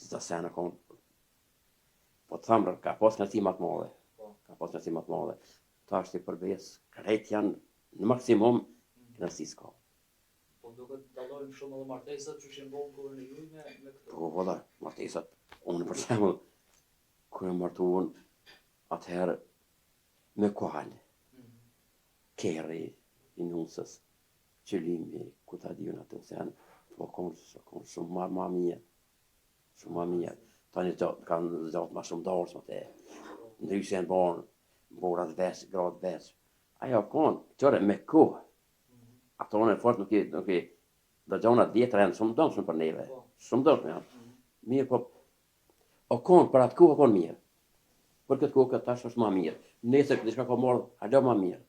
Çdo sen e kon, po të thamë, ka pas knaqësi ma të madhe. Po. Ka pas knaqësi ma të madhe. Tashti për besë, krejt janë në maksimum, knaqësi s'ka. Po duket dallojnë shumë edhe martesat që ishin bon kohën e juj me me këto. Po valla, martesat, unë për shembull kur jam martu unë, atëherë me kual, kerri i nusës, qylimi, ku ta di unë ato sen, po kon, kon shumë ma, ma mirë, shumë ma mirë. Tani zgjat, kanë zgjat ma shumë darsmat e, ndryshe janë bon, burrat veç, gratë veç. Ajo kon, qyre me kohë, Ato në fort nuk i, nuk i, do gjona të vjetra janë shumë dëmshme për neve, po. shumë dëmshme janë. Mhm. Mirë, po, o konë, për atë kohë o konë mirë. Për këtë kohë këtë tash është ma mirë. Nesër diçka ka me ardhë, hala ma mirë.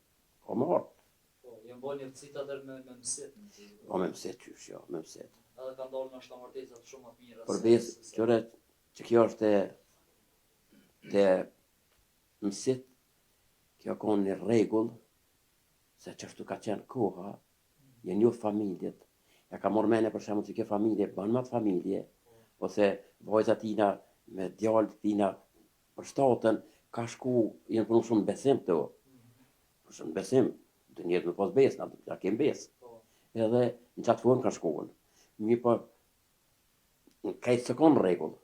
Ka me ardhë. Po, janë bo një cita atër me, me mësit. Po, me mësit, qysh, jo, me mësit. Edhe kanë dalë nashta martesat shumë ma të mira. Për besë, qyre, që kjo është e, te mësit, kjo konë një rregull, se qashtu ka qenë koha, janë njoft familjet, ja ka marrë mendja për shembull që kjo familje bën me atë familje, ose vajza tina me djalë tina përshtaten, ka shku, janë punu shumë në besim këto, për shumë në besim, do njerëz me pas besë, na, na kem besë, edhe në qatë formë ka shku. Mirë po, krejt s'o konë rregull,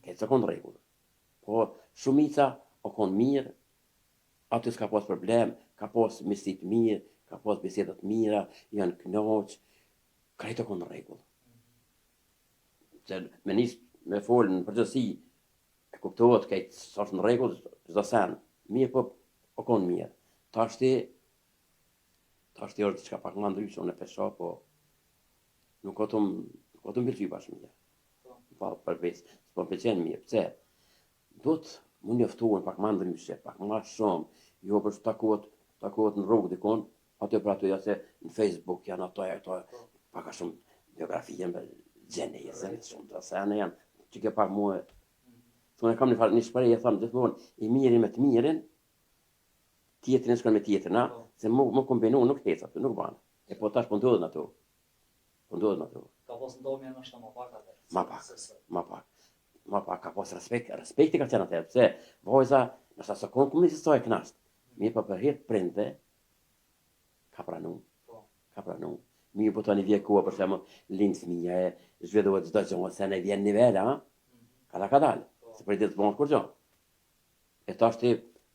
krejt s'o konë rregull, po shumica o konë mirë, Aty s'ka pas problem, ka pas miqësi të mirë, ka pas biseda të mira, janë kënaq, krejt o kon në rregull. Se me nis me fol në përgjithësi, e kuptohet krejt s'është në rregull çdo sen. Mirë po o kon mirë. Tashti tashti është diçka pak më ndryshe, unë e pesha, po nuk o tu nuk o tu më pëlqy bash mirë. Po për besë, s'po më pëlqen mirë. Pse? Duhet mu njoftuen pak ma ndryshe, pak ma shumë, jo për takohet, takohet në rrugë dikun, aty për aty, ose në Facebook janë ato e ato, pak a shumë biografi janë, gjenezën, shumë të sene janë, që kjo pak mua, thonë e kam një farë, një shprehje, e tham gjithmonë, i miri me të mirin, tjetrin s'shkon me tjetrin, a? Po. Se mu, mu kombinu nuk hec aty, nuk ban. E po tash po ndodhin ato. Po ndodhin ato. Ka pas ndomja nashta ma pak atëherë. Ma pak, ma pak. Ma pak ka pas respekt, respekti ka qenë atëherë, pse vajza, nashta s'o kon komunist e knaqt. Mirë po për hir të prindve ka pranu. Po. Ka pranu. Mirë po tani vjen koha për shembull, lind fëmija e zhvillohet çdo gjë, se ne vjen nivel, a? Kadal kadal, Po. se për ditë s'bën kurrgjë. E tash ti,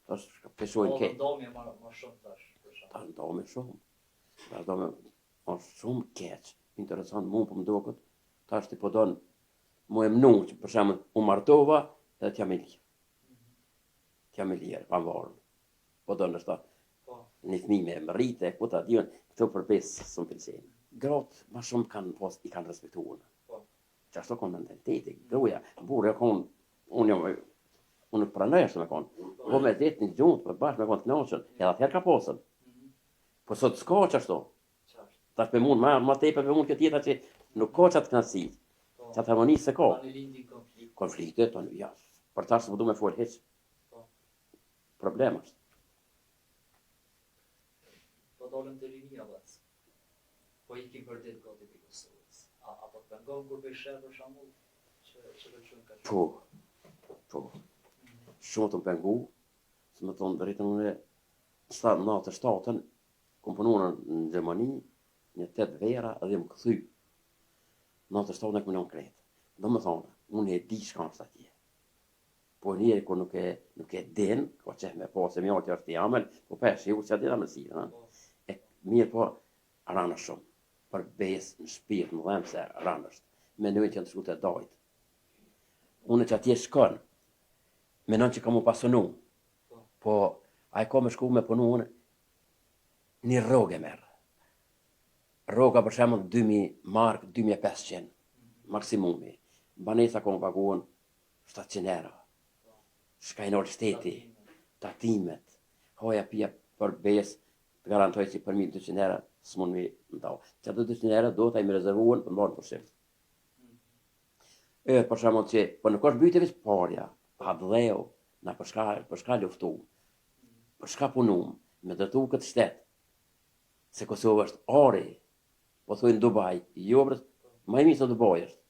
tash peshojnë Po, ke. ndomja ma, ma shumë tash, për shembull. Tash ndome shumë. Tash ndome është shumë keq. Interesant, mu po më duket, tash ti po don mu e mnu, që për shembull, u martova edhe t'jam i lirë. T'jam i lirë, pa varur. Po don ndoshta Po. një fëmijë me më rritë, ku ta di unë, këto për besë s'më pëlqejnë. Gratë ma shumë kanë pas, i kanë respektuar. Po. Qashtu kon mentaliteti, gruaja, burri e kon, unë jam, unë pranoj ashtu me kon. Po me ditë një gjuhë, po bashkë me kon të kënaqur, edhe atëherë ka pasën. Po sot s'ka qashtu. Qartë. Tash pe mund, ma, ma tepër pe mund kjo tjetra që nuk ka qatë kënaqësi, Po. qatë harmoni s'e ka. Tani lindin konflikte. Konflikte, tani, ja, për tash s'po du me fol hiç. Po. Problem është. Po dolëm te rinia vëllaz. Po ikin për ditë gati prej Kosovës. A, a po të pengon kur po i sheh për shembull që që lëshojnë kaq Po, po. Shumë të më pengu, se me thonë drejtën unë, 97-ën, kom punu në në Gjermani, një 8 vera dhe jam kthy. 97-ën e kom lënë krejt. Do me thonë, unë e di çka është atje. Po njeri kur nuk e, nuk e din, ka qef me pa se mjalti është i amël, po pa e shiu që din amëlsirën, a? Po. E mirë po, ranë është shumë. Për besë në shpirt më dhem se ranë është. Mendojnë që janë të shku të dajt. Unë që atje shkon, menon që kam u pasunu. Po. Po, ai ka me shku me punu unë, një rrogë e merr. Rroga për shembull 2000 mark, 2500 maksimumi. Banesa ka më paguan 700 euro. Shka i nalë shteti, tatimet, haja pija për besë, të garantoj që për 1200 euro s'mund mi nda. Që ato 200 euro do ta i me rezervuan për marrë pushim. E, për shembull që, po nuk është mbytje veç parja, atdheu, na për shka, për shka luftu, për shka punum, me ndërtu këtë shtet, se Kosova është ari, po thojnë Dubai, jo bre, më i mirë se Dubai është.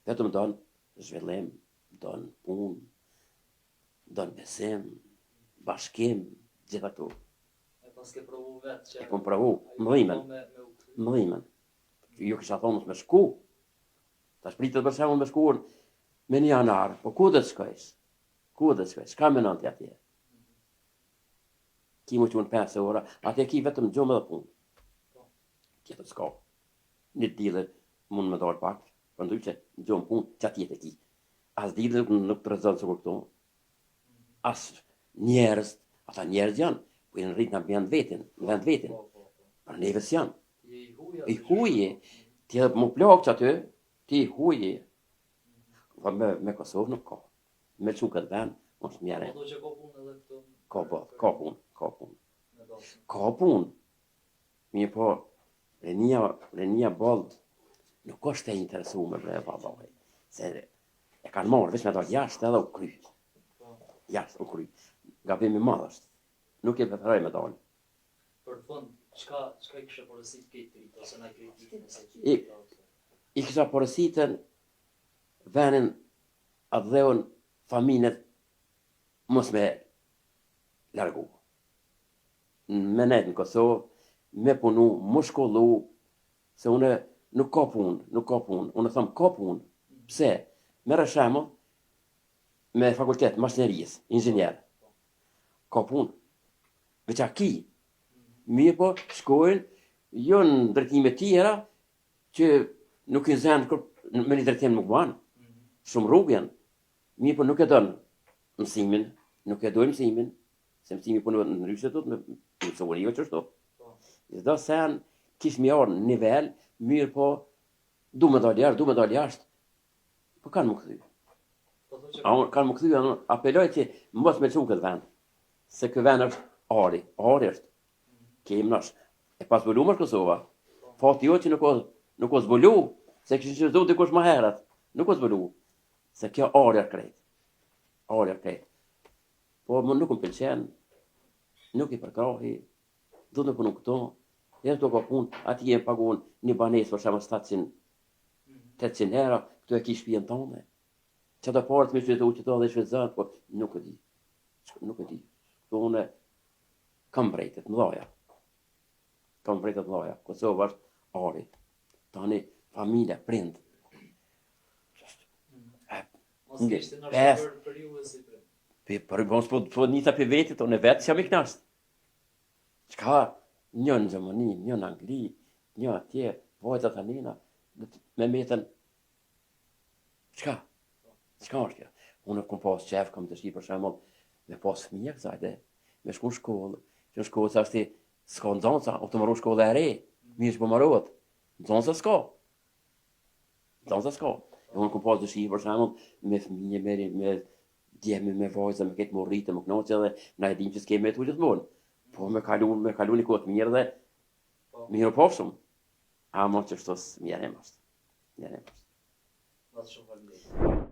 Vetëm don. zhvillim, don punë, don besim, bashkim, gjitha këto. E paske provu vetë që... E kom provu, më dhimen, më dhimen. Ju kisha thonë mos me shku, tash pritet për shembull me shku me një janar, po ku do të shkojsh? Ku do të shkojsh? Çka menon ti atje? Ki me u çu në 5 ora, atje ki vetëm gjumë edhe punë. Po. Tjetër s'ka. Një diell mund me dalë pak, përndryshe gjumë punë, qa tjetër ki? As dielli nuk, nuk të rrezon sikur këtu. As njerëz, ata njerëz janë, po janë rritë në ambient vetin, në vend vetin. Po, po, po. Për neve s'janë. I huj, ti edhe m'u plak që aty, ti i huj. Po me, me Kosovë nuk ka. Me çu këtë vend, është mjerim. Po do që ka punë edhe këtu. Ka po, ka punë, ka punë. Ka punë. Mirëpo, rinia, rinia boll nuk është e interesume bre vallahi. Se e kanë marrë veç me dalë jashtë edhe u kry. Po. Jashtë u kry. Gabim i madh është. Nuk e preferoj me dalë. Për fund, çka çka i kishe porosit krejt të rinjtë ose naj kritikë nëse ki I, i kisha porositën venin atdheun familjet mos me largu. Me nejt në Kosovë, me punu, mu shkollu, se une nuk ka punë, nuk ka punë. Unë them ka punë. Pse? Merre shembull me fakultet mashinerisë, inxhinier. Ka punë. Veç a ki. Mirëpo, shkojnë, jo në drejtime tjera, që nuk i zenë, kur, me një drejtim nuk banë. Shumë rrugë janë. Mirëpo nuk e donë mësimin, nuk e dojnë mësimin, se mësimi punohet ndryshe tut, me mësu jo qështu. Çdo sen kish me ardhë në nivel, mirëpo, du me dalë jashtë, du me dalë jashtë, po kanë m'u kthy. A unë kanë m'u kthy, unë apeloj që mos me çu këtë vend, se ky vend është ari, ari është, kemë nash, e pazbulume është Kosova, fati jo që nuk o, nuk o zbulu, se kishin që zdu dikush ma herët, nuk o zbulu, se kjo ari është krejt, ari është krejt. Po, më nuk më pëlqen, nuk i përkrahi, do të punu këto, edhe këto ka punë, aty e pagun një banesë për shembull 700, 800 euro, këtu e ki shtëpinë tënde. Që do paret me shfrytëzu që to dhe shfrytëzon, po nuk e di. Nuk e di. Këtu unë kam vrejtje të mëdhaja. Kam vrejtje të mëdhaja. Kosova është ari. Tani familja, prind. Mos kishte në për, për juve si prind. Për, për, për, po, po nisa për vetit, unë vetë s'jam i knaqt. Çka, një në Gjermani, një në Angli, një atje, vajzat anina, me metën, çka, çka është kjo? Unë kom pas qef, kom dëshirë për shembull, me pas fëmijë kësaj dhe, me shku në shkollë, që në shkollë sa është s'ka nxënësa, o tu maru shkolla e re, mirë që po marohet, nxënësa s'ka, nxënësa s'ka. E unë kom pas dëshirë për shembull, me fëmijë, me, me djemi, me vajza, me këtë m'u rritë, me knaqë edhe, na e dim që s'kemi me jetu gjithmonë. Po me kalu, me kalu një kohë të mirë dhe po. mirupafshim. Ama qështu mjerim është. Mjerim është. Shumë faleminderit.